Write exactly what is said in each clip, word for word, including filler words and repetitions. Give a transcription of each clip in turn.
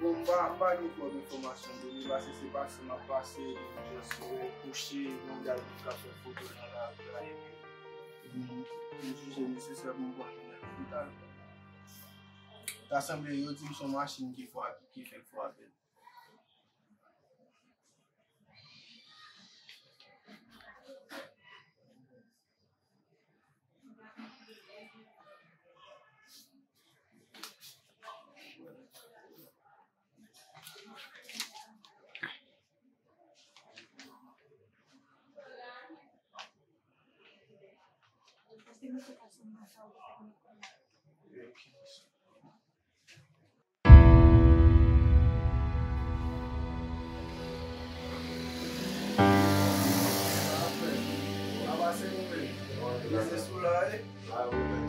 Bon, m pa, m pa gen twòp enfòmasyon de li, paske se pase m ap pase, m just wè kouche, yon gad moun k ap fè foto nan lari a, epi m, m jije nesesè pou m pran li nan lopital. Ta sanble yo di m se yon machin ki fwa-, ki fè l frape.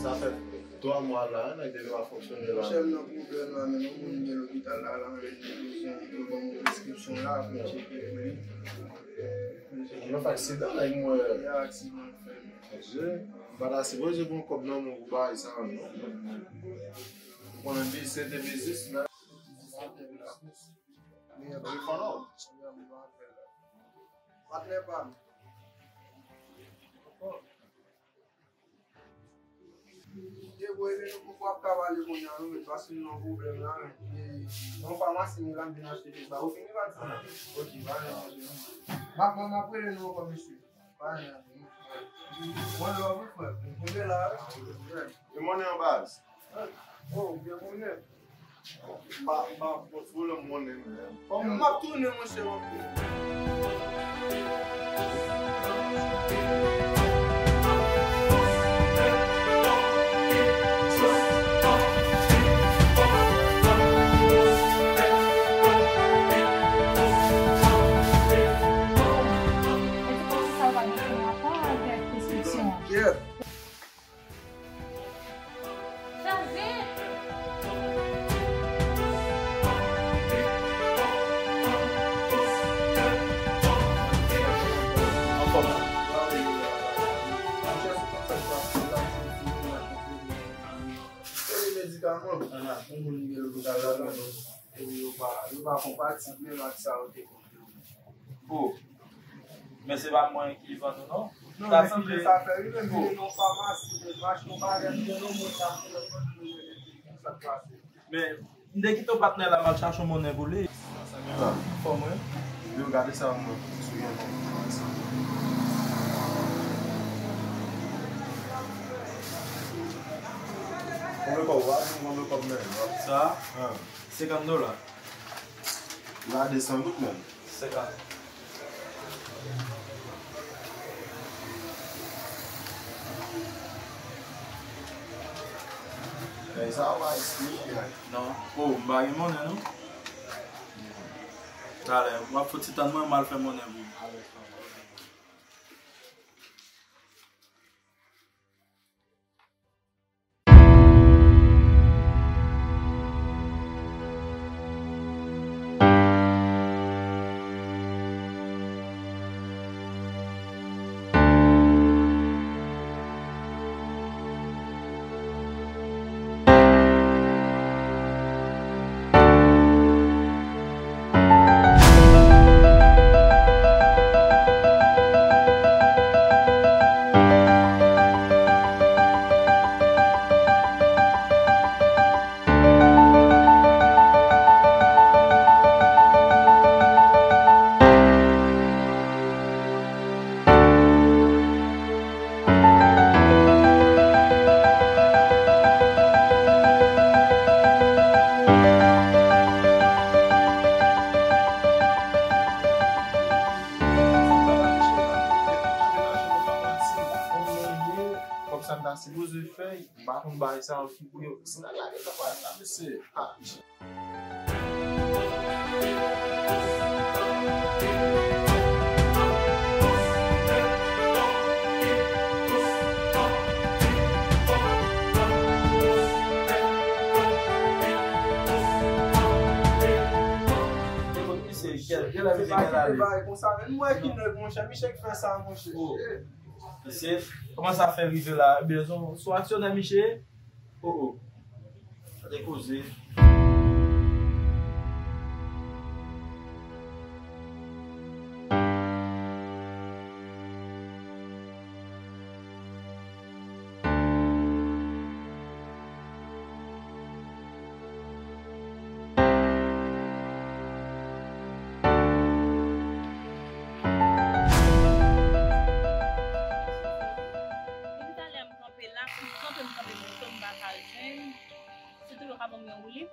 Sa fè twa mwa la, nèg te pa fonksyone la. Monchè, m nan pwoblèm la, men yon moun gen lopital la, la, men Mwen la, mwen tcheke pou li. Mwen fè aksidan la, mwen. Ya, aksidan fè. Monchè, m pa ta sipoze pran kòb nan men w pou bagay sa a, non. Ou konnen biznis se te biznis, men. Patnè pa m. Deboye, men nou poko ap ka pale kounye a, non, men paske nou nan pwoblèm la, men. E, nan famasi, men la, m vin achte kèk bagay. Ou fini pati? Ok, pa gen pwoblèm. M ap, m ap rele nou ankò, mesye. Pa gen anyen. One love, wi, frè. Nou kenbe la, wi. E monnen an, baz? Oh, byen monnen. M pa, m pa, bon, sou lè m konnen, men. Kòm m ap tounen, monchè, m ap tounen. Kèt. Medikaman. Aha. Yon moun gen lopital la, non. Epi yo pa, yo pa konpatib menm ak sa yo te konn yo. Oh. Men se pa mwen ki vann ou, non. Non, ta men sanble sa fè, wi, men vin nan famasi, men mache yon bagay, gen yon moun k ap vann ou, sa k pase. Men, m te kite w patnè la, m al chache yon monnen pou li. Sa, fò mwen. Yo, gade sa, mwen. Si w gen bon. Konbyen kòb ou a? Konbyen kòb men? Sa? An. Senkant dola. La, desann goud, men. Senkant. Ey, sa w pa eksplike. Non. Oh, m pa gen monnen, non. Talè, w ap fouti tann mwen, m al fè monnen pou ou. Kòm sa m ta sipoze fè, m pa konn bagay sa yo ki pou yo. Si n al lage tanpayèt la, mesye. Ah, mesye. Misye, gèl, gèl la, misye, gèl ale. Konsa, men m wè ki nèg, monchè, misye k fè sa, monchè. Oh. Mesye, kòman sa fè rive la? Ebyen, se yon, se yon aksyonè misye ye? Oh, oh. Sa te koze. Depi talè m kanpe la, m kanpe, m kanpe moto m pa ka jwenn. Si tou yo ka ban m yon woulib.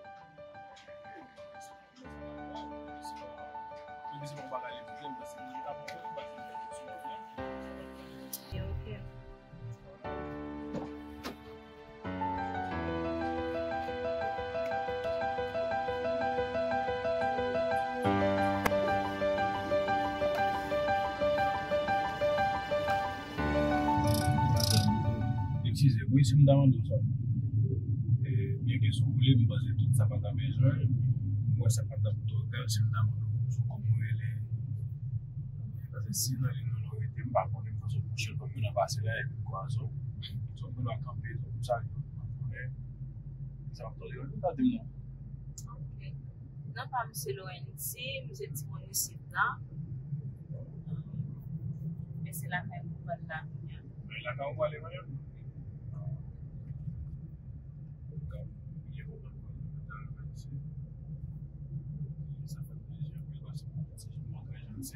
Depi se pa yon bagay li pou jwenn, paske moun ka ban woulib, paske li ka jwenn sou wout la. Ok, ok. Eskize m wi si m ta mande w sa. E, byenke si w vle, m panse tout sa pa ta bezwen. M wè sa pa t ap twò grav si m ta mande w sou kòman Paske si nan liy nou nou rete, m pa konnen, m panse pwochèn fwa m vin nan pase la, epi m kwaze w. Sòt mwen va kanpe, sòt m salye w, m pa konnen. Sa m ap tande w, ou ka di m non. Ok. Non pa m se Lorenzi, m se timoun isit la. Men se lakay mwen pral la kounye a. Men lakay ou prale kounye a? Sa fè m plezi anpil paske mwen trè janti.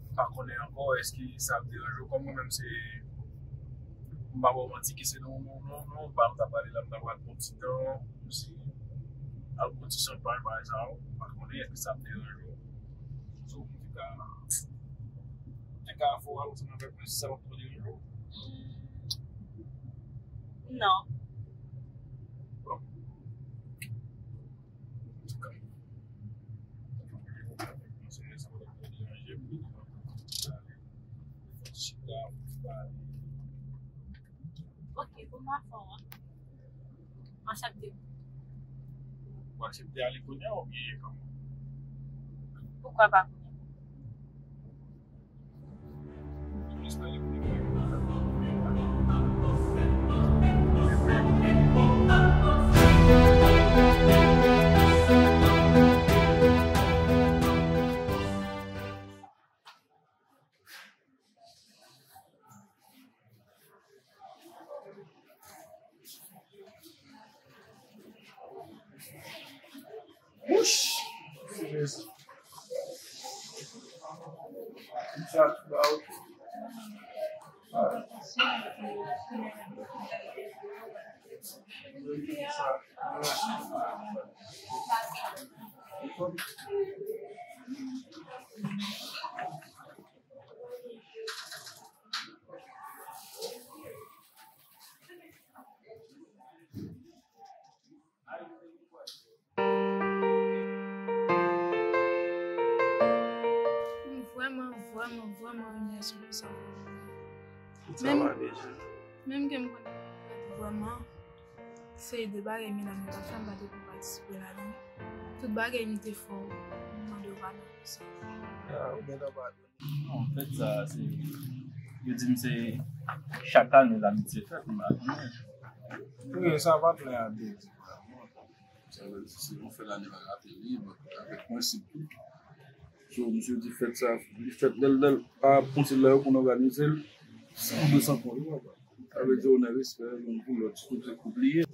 M pa konnen ankò èske sa ap deranje w. Kòm mwen menm se, m pa ba w manti, ki se nou, nou, nou, nou, m pa m ta pale la, m ta pral pran ti tan, si al pran ti chanpay, bagay sa yo, m pa konnen èske sa ap deranje w. So, m te ka, m te ka fè w al ansanm avèk mwen si sa p ap twò deranje w. Non. Bon. Antouka, ok, pou m pa fè w an, m aksepte. Ou aksepte ale kounye a oubyen kòman? Poukwa pa kounye a? Wouch! M vrèman, vrèman, vrèman remèsye pou sa w fè pou mwen. Menm, menm ke m konnen vrèman, se de bagay medam yo t ap fè, m pa te pou patisipe ladan. Tout bagay m te fè w, m mande w padon pou sa. Ah, ou gentan padone. Non, fèt sa, se, yo di m se chak ane lamitye fèt, m pa konnen. Wi, sa patnè a te di. Sa vle di, se yon fè lane pa rate li, bon, avèk prensip tou. So, misye di fèt sa, li fèt lè l, lè l, a, konsil la yo konn òganize l, san, de san kòb, papa. Sa vle di onè, respè, youn pou lòt, tout se koup li ye.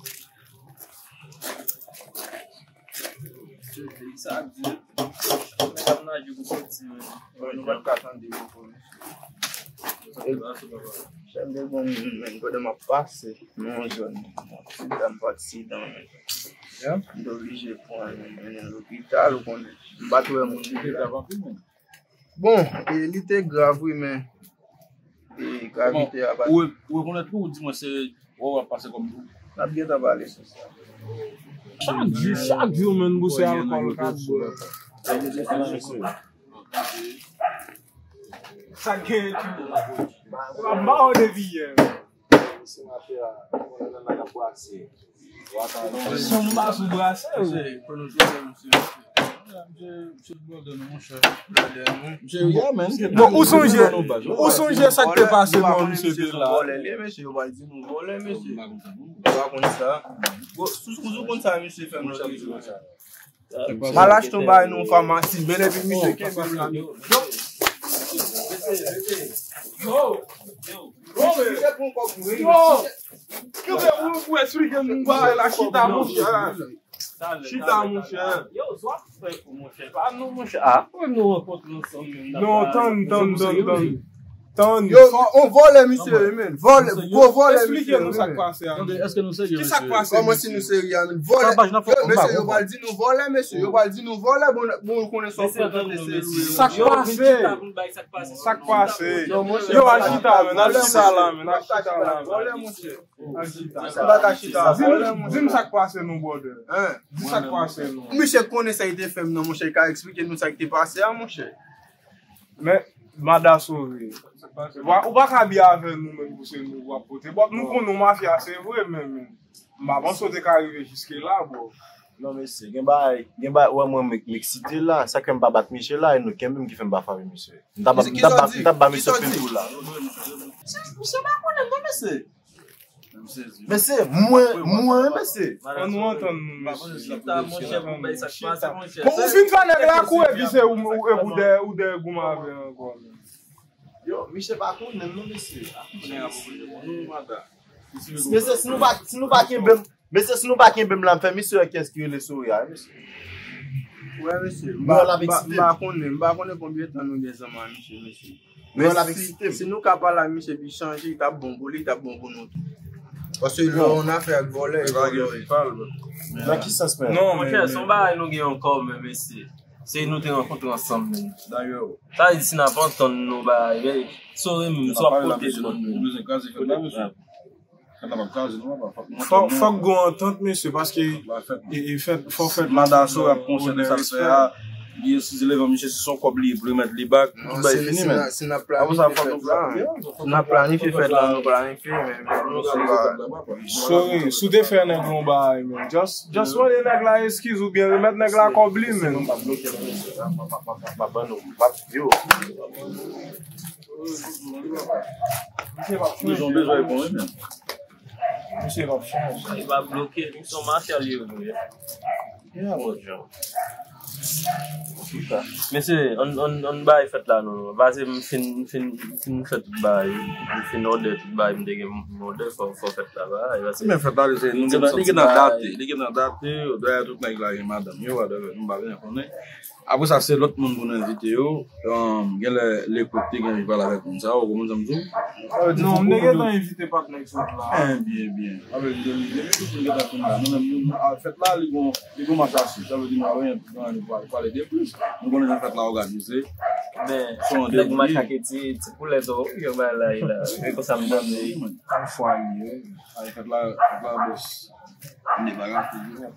Peyi sa ap di, nèg ap naje pou soti, men. Nou pa t ka tande yo, bon. Chèf de bon moun, menm pandan m ap pase nan yon zòn, aksidan, m fè aksidan, men. M te oblije pran, mennen lopital, ou konnen. M pa t wè moun ki te la. Bon, e, li te grav, wi, men, e, gravite a pa t. Ou re-, ou rekonèt tou, ou di mwen se, wè, w ap pase kòm tou. N ap gentan pale sou sa. Chak jou, chak jou, menm, pou se alkòl k ap bwè. Sa k genyen tou? M ap ba w depi yè. Senatè a, konnen nan nèg ap brase. Sanba sou brase, wi. Misye, misye, misye, misye blòdè nou, monchè. Blòdè nou. Misye, yeah, man. Bon, ou sonje, ou sonje sa k te pase, bon, misye te la. Vòlè li, mesye, yo pral di nou vòlè, mesye. Ou pa konn sa. Bon, sou, sou, sou konn sa, misye fè m lòt jou. M al achte yon bagay nan yon famasi, men epi misye kenbe m la. Yo, yo, yo, yo, yo, ou, ou eksplike m bagay la, chita, monchè. Chita, monchè. Yo, swa frè pou monchè. Pa nou, monchè. Ah, pou nou rankontre ansanm menm. Non, tann, tann, tann, tann. Tann. Yo, on vòlè misye ye, men. Vòlè, gwo vòlè misye ye, men. Eksplike nou sa k pase a. Tande, èske nou serye, mesye? Ki sa k pase? Kòman si nou serye a, men? Vòlè. Yo, mesye, yo pral di nou vòlè, mesye. Yo pral di nou vòlè, bon, bon, ou konnen sa w frekante, se li. Sa k pase? Sa k pase? Yo, al chita, men. Al chita la, men. Al chita la, men. Vòlè, monchè. Al chita. Di m, di m sa k pase non, brother. Di sa k pase non. Misye konnen sa li te fè m nan, monchè, li ka eksplike nou sa k te pase a, monchè. Men, Mada Sove, ou pa, ou pa ka byen avè nou menm pou se nou w ap pote. Bon, nou konnen w mafya, se vre, men, men m pa panse w te ka rive jiske la, bro. Non, mesye, gen bagay, gen bagay, ou wè mwen, m, m eksite la. Sa k fè m pa bat misye la, e nou kenbe m ki fè m pa frape misye. M t ap, m t ap, m t ap ba misye pil kou la. Misye, misye pa konnen non, mesye. Mesye, mwen, mwen, mesye. An nou antann nou, mesye. Chita, monchè, pou bay sa k pase, monchè. Bon, ou fin fè nèg la kou, epi se ou, ou, epi ou dèyè, ou dèyè goumen avè l ankò. Yo, misye pa konnen non, mesye. Mesye, si nou pa, si nou pa kenbe m, mesye, si nou pa kenbe m la, m fè misye wè kiyès ki rele Soraya, mesye. Wè, mesye, m pa, m pa, m pa konnen, m pa konnen konbyen tan nou gen zanmi ak misye, mesye. Men si, si nou ka pale ak misye epi chanje, li t ap bon pou li, li t ap bon pou nou tou. Paske lè yon afè ak vòlè, e vòlè. Nan ki sans menm? Non, monchè, se yon bagay nou gen ankò, men mesye. Se nou te rankontre ansanm menm. Dayè, sa vle di si n ap antann nou bagay, men, sore menm, sou ap pote nou. Fòk, fòk gen yon antant, mesye, paske e, e fèt, fò fèt la, manda sou ap konsène sa l fè a. Li eskize lè misye, se son kòb li ye pou li mèt li bak, tout bagay fini, men. Apre sa, fòk nou planifye. Si n ap planifye fèt la, nou planifye, men. Sorry, si w te fè nèg la yon bagay, men. Just, just mande nèg la eskiz oubyen remèt nèg la kòb li, men. Yo. Misye p ap chanje. Misye p ap chanje. Li pa bloke, misye yon mafya li ye vre. Yeah, bon, Jean. Mesye, ann, ann, ann bay fèt la non. Pase m fin, m fin, m fin fè tout bagay. M fin òdè tout bagay, m te gen m òdè fò, fò fèt la bay. Men fèt la, li gen nan date, li gen nan date, dayè tout nèg la gen madanm yo, whatever, nou pa bezwen konnen. Apre sa, se lòt moun pou nou envite yo. Genlè lekòk te gen anvi pale avèk moun sa yo, ou konprann sa m di w? Non, m te gentan envite patnè k sot la. Byen, byen, byen. Avèk de li, depi tout moun gentan fin la. Nou menm, nou, nou, a, fèt la, li gon, li gon mach a swiv. Sa vle di nou pa gen anyen pou pale de plis. Nou konnen jan fèt la òganize. Men, nèg mach ak ti, ti poulèt, yo bay la, la. E konsa m tande. Yon fwa li ye. Fèt la, fèt la, bòs. Li pa ka figi.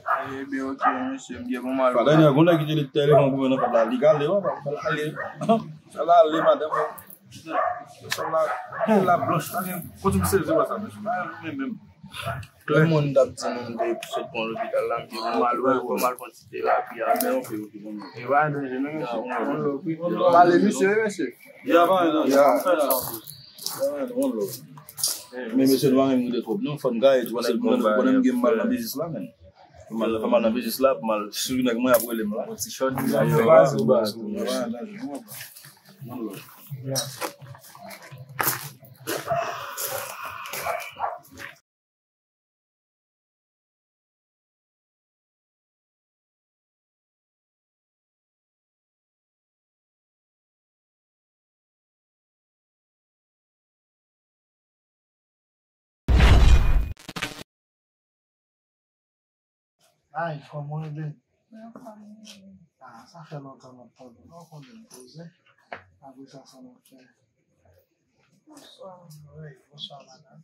Ebyen, oke, mesye, m gen pou m al. Dènye, gon nèg ki te telefòn pou mwen nan fèt la, li gale, wè, fè l ale. Fè l ale, madanm. Fè l la, fè l la blanch, pa gen, kote m sezi wè sa, mesye, pa gen menm, menm. Yon moun t ap di nou m te sot pran lopital la, m gen pou m al wè, pou m al pran ti terapi a. E pa danje, non, mesye. Pale, mesye, mesye. Ya, pa danje, ya. Men mesye, nou pa menm rete twòp non, fò n gaye tou, paske konnen m gen mal nan biznis la, men. Fè mal, fè mal nan biznis la, pou mal sou nèg mwen ap rele m la. Yon ti chòt, Ay, fò mwen rele. Ah, sa fè lontan nou ap tande. Non, konnen poze. Apre sa, sa nou fè. Bonswa. Wi, bonswa, madanm.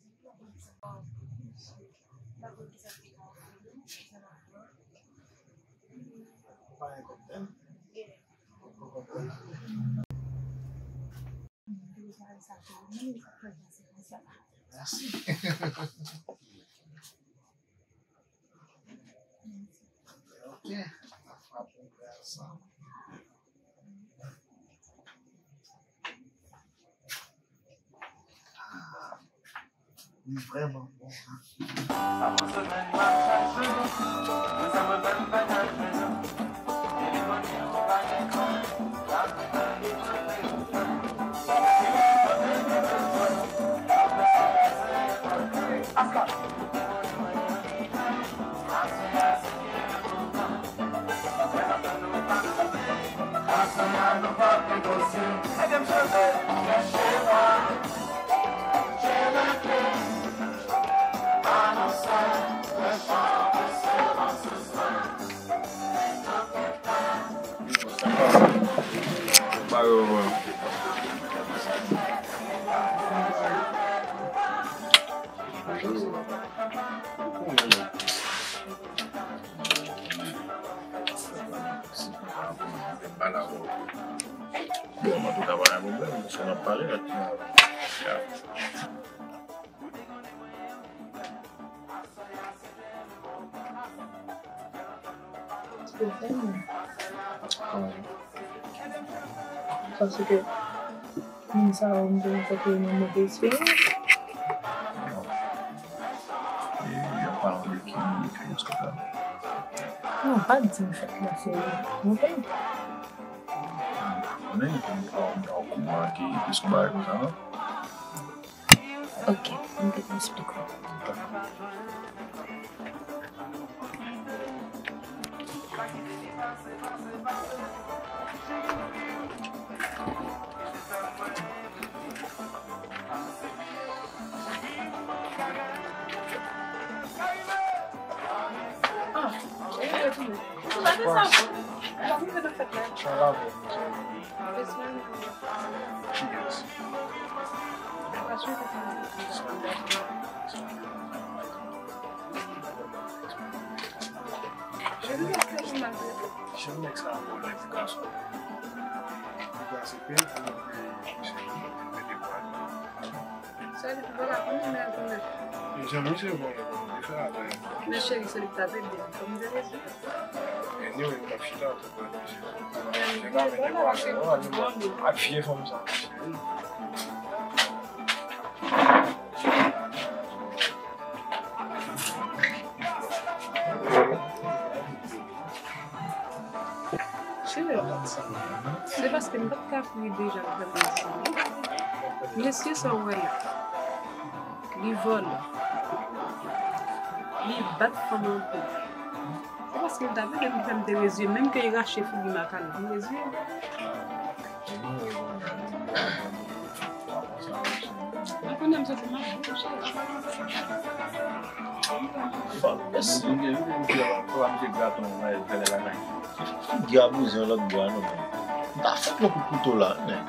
Pa gen pwoblèm. Mèsi. Ok. Ah, li vrèman bon, hein. Bon, antouka, pa gen pwoblèm, se n ap pale, ya. Ou te konnen mwen, mwen. Aswè a se demen, bon, pa pase. Paske moun sa yo, m te rankontre yo nan move esperyans. E y ap pale de ki eksperyans ke w te gen? Non, pa di m fèk nan seri. Move. Konnen, m pa, m pa okouran ki plis yon bagay konsa, non. Ok, m te esplike w. Jan nèg sa a bon nèg gason. Li pase pen pou l mete bwa. Sa li pi bon la pou li, men konnen. Jan misye bon, li fè atè. Men cheri, se li k t ap ede m, fò m te redi. Anyway, m ap chita tou. Ap fye fanm sa. Cheri, se paske m pa t ka kriye deja nan fè mezi. Mesye sa w wè la, li vòlè, li bat fanm anpil. Se paske l ta vle m fè m te reziye, menm ke l rache figi m ak al, m reziye. Mwen konnen m soti mal. Figi a bouzen yon lòt bwa non, men. M ta fout yon kout kouto la, men.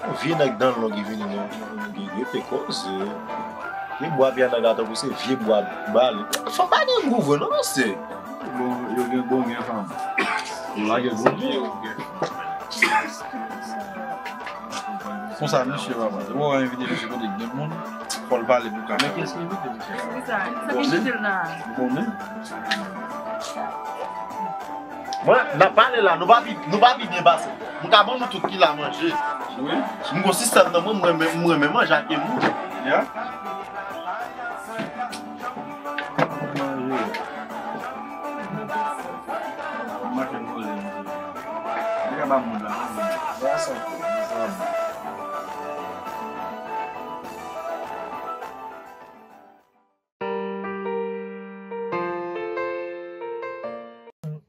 Yon vye nèg dan long ki vini nan, nan, nan, gen, gen te koze. Gen bwa pye nan gato pou se vye bwa bale. Fanm pa gen gou vre non, mesye. Bon, yo gen bon gen fanm. Yo lage bon gen. Konsa, misye papa. Ou wè yon videyo misye kote gen moun, fò l pale pou kamera. Men kiyès ki envite misye? Kisa? Kisa ki envite l la? Ou konnen? Mwen, n ap pale la, nou pa pi, nou pa pi byen pase. M ka ban nou tout ki la manje. Wi. M gon sistèm nan mwen, m renmen, m renmen manje ak moun. Ya. Manje. Manje m poze m. Li ka ba moun la. Ya sa.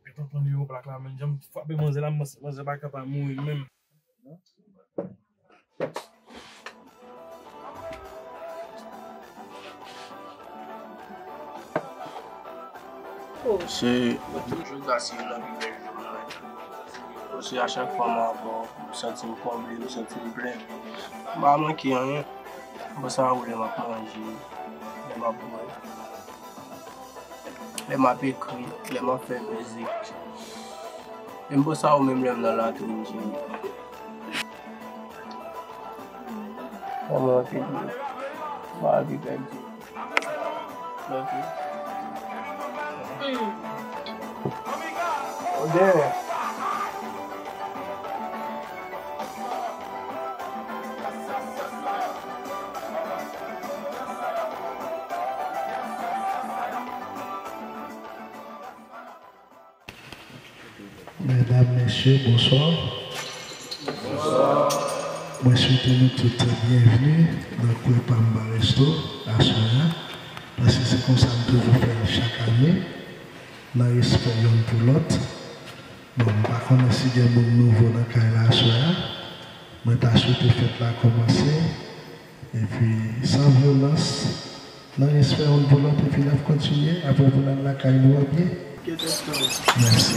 Gentan pran nimewo plak la, men jan m frape manzè la, manzè pa ka pa mouri menm. Se toujou gras yo nan ki bèl jou mwen. Paske a chak fwa mwen wè w, m santi m konble, m santi m plen. M pa manke anyen. M panse a ou lè m ap manje, lè m ap bwè, lè m ap ekri, lè m ap fè mizik. E m panse a ou menm lè m nan latrin, cheri. Kòman w te ye? M pa anvi pèdi. Ok. Ou gen. Medam, mesye, bonswa. Mwen swete nou tout byenvni nan Kwe Pamba Resto aswè a, paske se konsa n toujou fè l chak ane, nan respè yonn pou lòt. Bon, m pa konnen si gen moun nouvo nan kay la aswè a, mwen ta swete fèt la kòmanse, epi san vyolans, nan respè yonn pou lòt, epi n ap kontinye, apre pou n al lakay nou an byen. Mèsi.